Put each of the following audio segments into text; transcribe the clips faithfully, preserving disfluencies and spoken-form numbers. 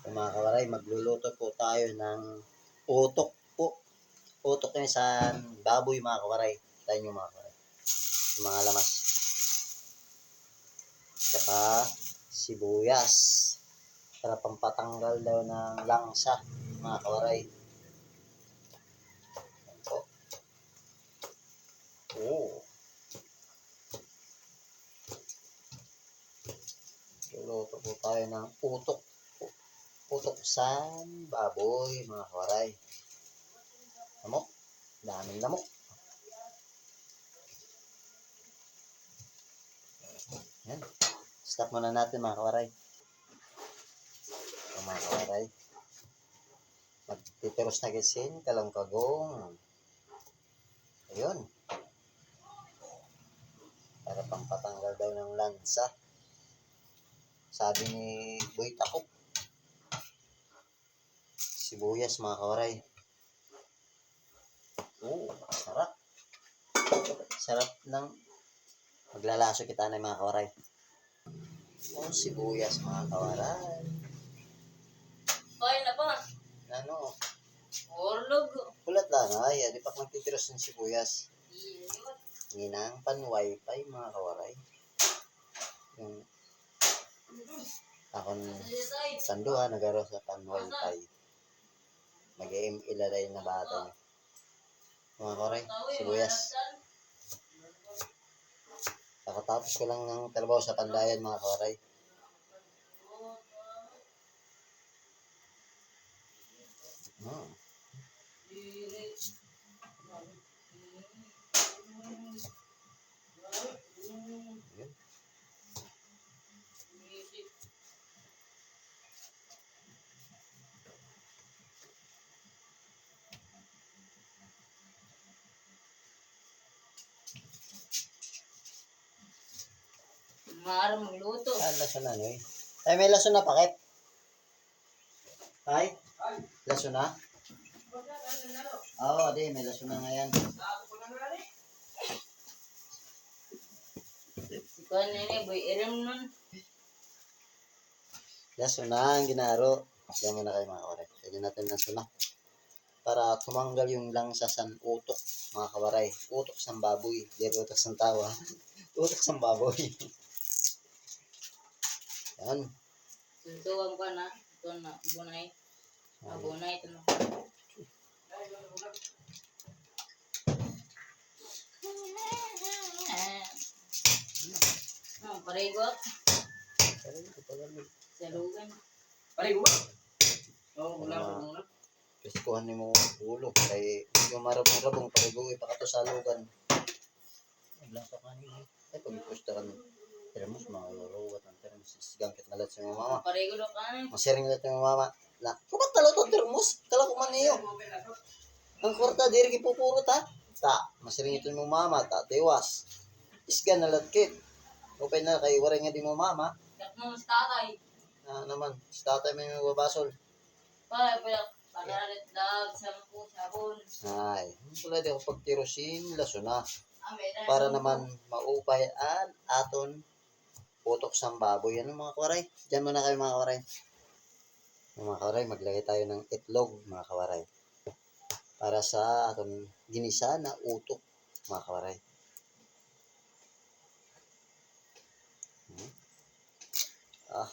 So, mga kawaray, magluluto po tayo ng utok po. Utok niya sa baboy, mga kawaray. Tayo niyo, mga kawaray. Yung mga lamas. Saka sibuyas. Para pampatanggal daw ng langsa, mga kawaray. Yan po. Oo. Luluto po tayo ng utok. Utok sa baboy, mga kawaray. Lamok. Daming lamok. Yan. Stop muna natin, mga kawaray. Ito, mga kawaray. Magtitiros na gid sin kalangkagong. Ayun. Para pampatanggal daw ng lansa. Sabi ni Boy Takop. Sibuyas, mga kawaray. Oo, sarap. Sarap ng maglalaso kita na, mga kawaray. Oh, sibuyas, mga kawaray. Hoy, na pa. Ano? Orlog. Kulat la anay. Di pa nagtitiros ng sibuyas. Iya, yun. Nginang pan wifi, mga kawaray. Yung akon panduha, nagaro sa pan wifi. Mag-M L na bata niya. Mga kawaray, sibuyas. Kakatapos ko lang ng trabaho sa Pandayan, mga kawaray. Hmm. Yun. Maaram magluto. Ah, lason na, Noy. Ay, may lason na pakit. Ay? Lason na? Oo, di, may lason na ngayon. Si kuan na ini, Boy Irim nun. Lason na an ginaro. Diyan muna kayo, mga kawaray. Pwede natin lason na. Para tumanggal yung langsa san utok, mga kawaray. Utok san baboy. Di utok san tawo, ha? Utok san baboy. Yan. Suntukan ko na. Ito na. Bunay. Ah, bunay. Ito na. Ah, parigo. Sa lugan. Parigo ba? Oo, wala ko muna. Piskuhan nimo ulo kay medyo marabong-rabong, parigo ipakato sa lugan. Naglasa ka niya. Ay, pag gusto ka ng termos, mga luluwat ng termos. Sigangkit na lahat sa mga mama. Parigo daw ka na. Masiring na ito yung mama. Na, kumat na lahat ang termos. Kala ko man niyo. Ang kwarta, diri gipupurot, ha? Ta, masiring ito yung mama, ta, tiwas. Isga na lahat kit. Upay na kay waray nga di mo mama. Yak mo mas tatay. Na naman, si tatay may magbabasol. Pala, pala, pagkalit daw, shampoo, sabon. Ay, pala di ako pagtirosin, lason na. Para naman maupay an aton utok sang baboy. Ano, mga kawaray? Diyan muna kayo, mga kawaray. Mga kawaray, maglagay tayo ng itlog, mga kawaray. Para sa aton ginisa na utok, mga kawaray. Hmm. Ah.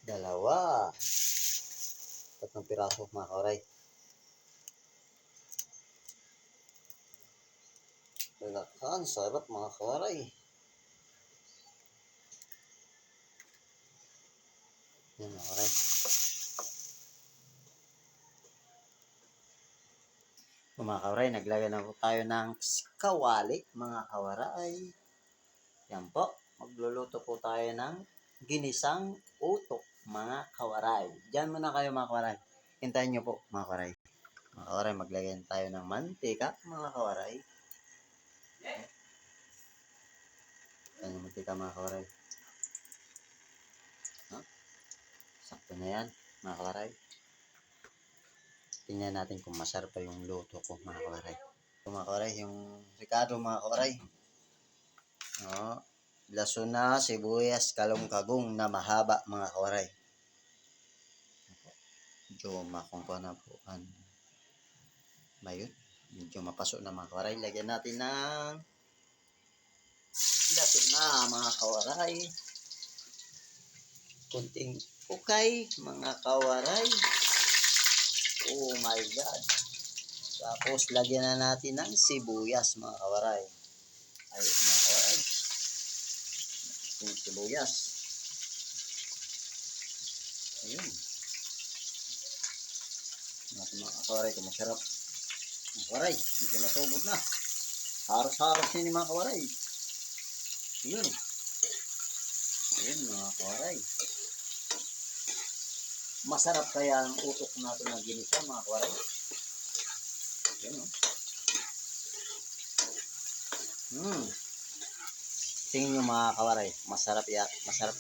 Dalawa. Tatlong piraso, mga kawaray. Lalakan, sarap, mga kawaray. Yan, mga kawaray. Mga kawaray, naglagay na po tayo ng kawali, mga kawaray. Yan po, magluluto po tayo ng ginisang utok, mga kawaray. Diyan muna kayo, mga kawaray. Hintayin niyo po, mga kawaray. Mga kawaray, maglagay tayo ng mantika, mga kawaray. Ayan yung mantika, mga kawaray. No? Sakto na yan, mga kawaray. Tingnan natin kung masarap pa yung luto ko, mga kawaray. Ito, mga kawaray, yung rekado, mga kawaray. O, Lasona, sibuyas, kalong kagong na mahaba, mga kawaray. Medyo makuha na po an mayot. Medyo mapaso na, mga kawaray. Lagyan natin ng lasona, mga kawaray. Konting ukay, mga kawaray. Oh my God. Tapos, lagyan na natin ng sibuyas, mga kawaray. Ayun, mga kawaray. Yung sibuyas. Ayun. Mga, mga kawaray, ito masarap. Mga kawaray, medyo natubod na. Haros-haros ini, mga kawaray. Yun. Ayun, mga kawaray. Masarap kaya ang utok natin na ginisa, mga kawaray? Yun, oh. Hmm. Tingin nyo, mga kawaray, masarap ya, masarap.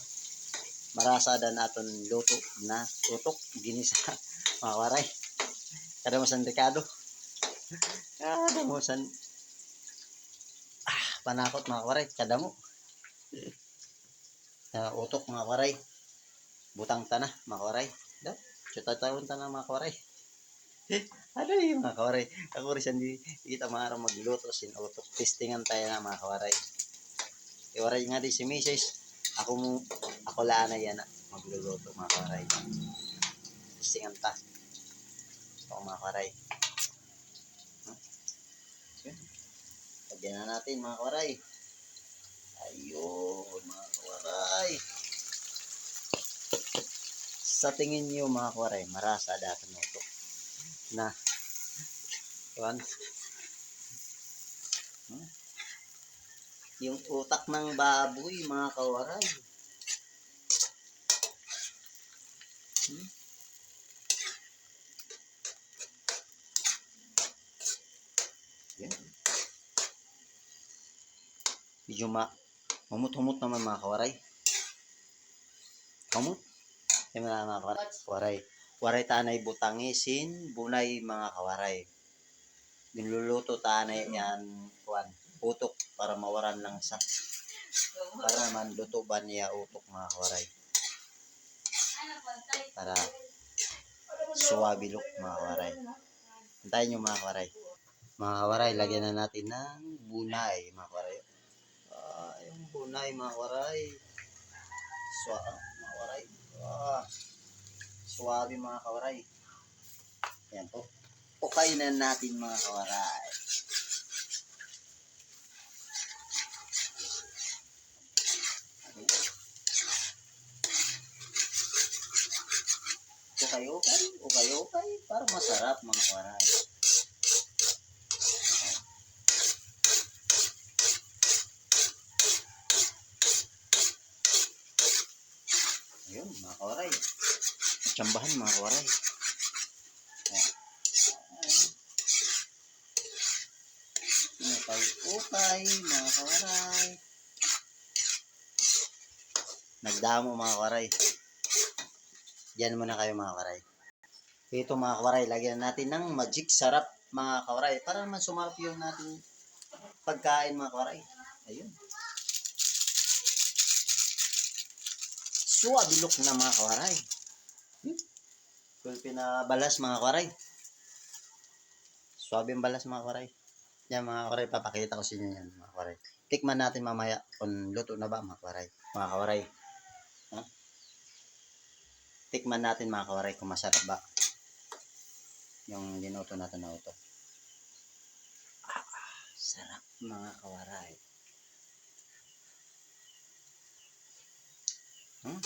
Marasa dan aton luto na utok, ginisa, mga kawaray. Kada mo san rekado. Kada mo san, ah, panakot, mga kawaray, kada mo. Ah, utok, mga kawaray. Butang ta na, mga kawaray. Da, chutatawon ta na, mga kawaray. Ano yun, mga kawaray? Ako rin siya, di, di kita maaram magluto sin utok. Testingan tayo na, mga kawaray. Iwaray nga di si misis. Ako mo, ako laan na yan, ah, magluluto, mga kawaray. Testingan ta. Ito, mga kawaray. Lagyan na natin, mga kawaray. Ayun, mga kawaray. Sa tingin niyo, mga kawaray, marasa dati mo ito na, kuwan? Hmm? Yung utak ng baboy, mga kawaray. Hmm? Yan. Medyo ma-, humot-humot naman, mga kawaray. Humot. Yan na, mga kawaray. Waray ta anay butangi sin bunay, mga kawaray. Ginluluto ta anay yan, kuwan, utok para mawaran lang sa, para man luto ba niya utok, mga kawaray. Para suwabe look, mga kawaray. Antayin nyo, mga kawaray. Mga kawaray, lagyan na natin ng bunay, mga kawaray. Ah, yung bunay, mga kawaray. Swa-, mga kawaray. Ah, suwabe, mga kawaray. Yan po. Ukayin na natin, mga kawaray. Ukay-ukay, ukay-ukay, para masarap, mga kawaray. Ayun, mga kawaray. Tsambahan, mga kawaray. Ayan. Ukay-ukay, mga kawaray. Nagdamo, mga kawaray. Diyan muna kayo, mga kawaray. Ito, mga kawaray, lagyan natin ng Magic Sarap, mga kawaray. Para naman sumarap yung ating pagkain, mga kawaray. Ayun. Suwabe look na, mga kawaray. Hmm? Kulpi na balas, mga kawaray. Suwabe ang balas, mga kawaray. Yan, mga kawaray, papakita ko sa inyo yan, mga kawaray. Tikman natin mamaya kung luto na ba, mga kawaray. Mga kawaray. Ha? Tikman natin, mga kawaray, kung masarap ba yung linuto natin na utok. Ah, sarap, mga kawaray. Hmm?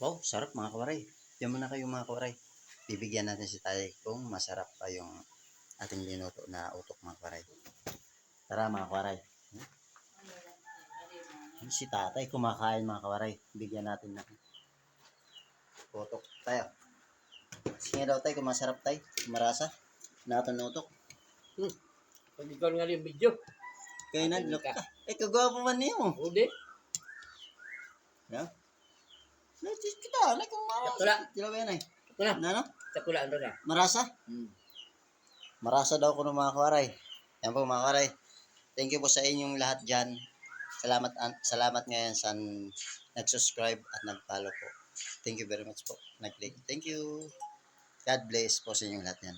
Wow, sarap, mga kawaray. Diyan muna kayo, mga kawaray. Bibigyan natin si tatay kung masarap pa yung ating linuto na utok, mga kawaray. Tara, mga kawaray. Hmm? Si tatay kumakain, mga kawaray. Bigyan natin na. Utok tayo. Sige daw, tay, kung masarap, tay. Marasa. Naton na utok. Hmm. Pag ikaw nga yung video. Kaya na, look ka. Eh, kagwapo man niyo. O, di. Ya? Nagsis kita, na kung marasa. Sakto na. Sila ba yan, eh? Sakto na. Na, no? Sakto na, ano na? Marasa? Hmm. Marasa daw kuno, mga kawaray. Yan po, mga kawaray. Thank you po sa inyong lahat diyan. Salamat, an-, salamat ngayon sa n-, nag-subscribe at nag-follow po. Thank you very much po. Nag-click. Thank you. God bless po sa inyong lahat yan.